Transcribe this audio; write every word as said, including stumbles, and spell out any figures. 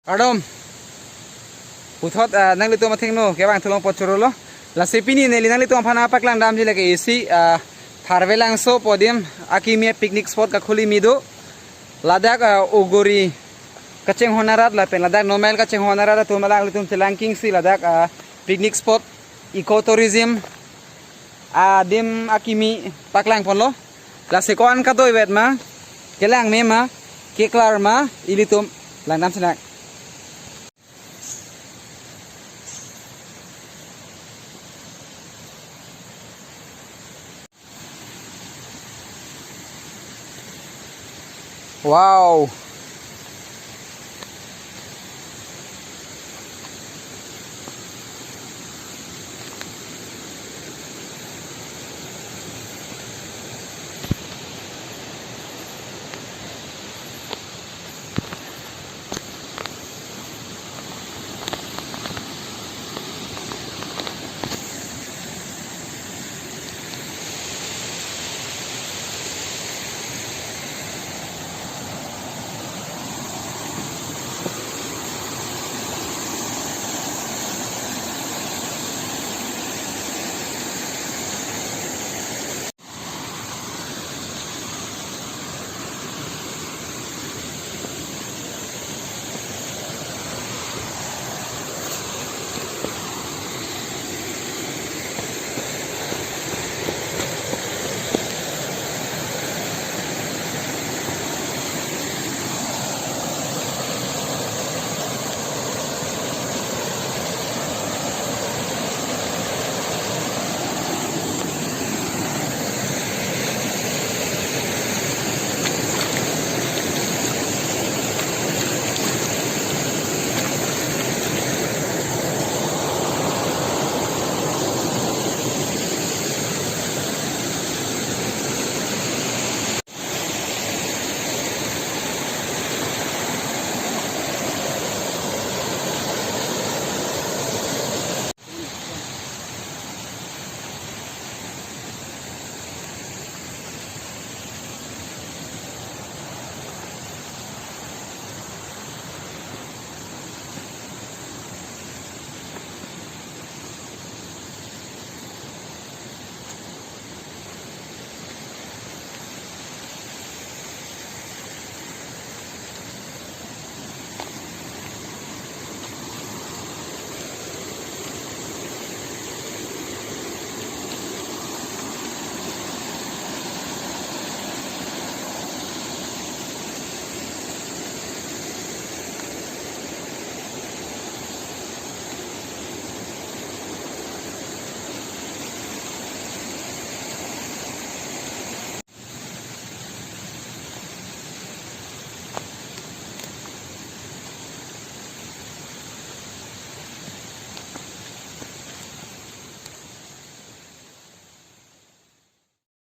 Kardom. Puthot, ah, nanglitum athengno kevang thulong pon chorolo. Lasi pini neli nanglitum aphan nangpaklang damji lake isi, ah, Tharve Langso pu adim akimi picnic spot kakhuli mido. Ladak, ah, Ogori kachinghon arat lapen ladak Nomail kachinghon arat atum alanglitum chelangkingsi ladak, ah, picnic spot, eco tourism adim akimi paklang ponlo. Lasi ko-an kadoi vet ma, kelang me ma, keklar ma, ilitum langdam sinang. Wow.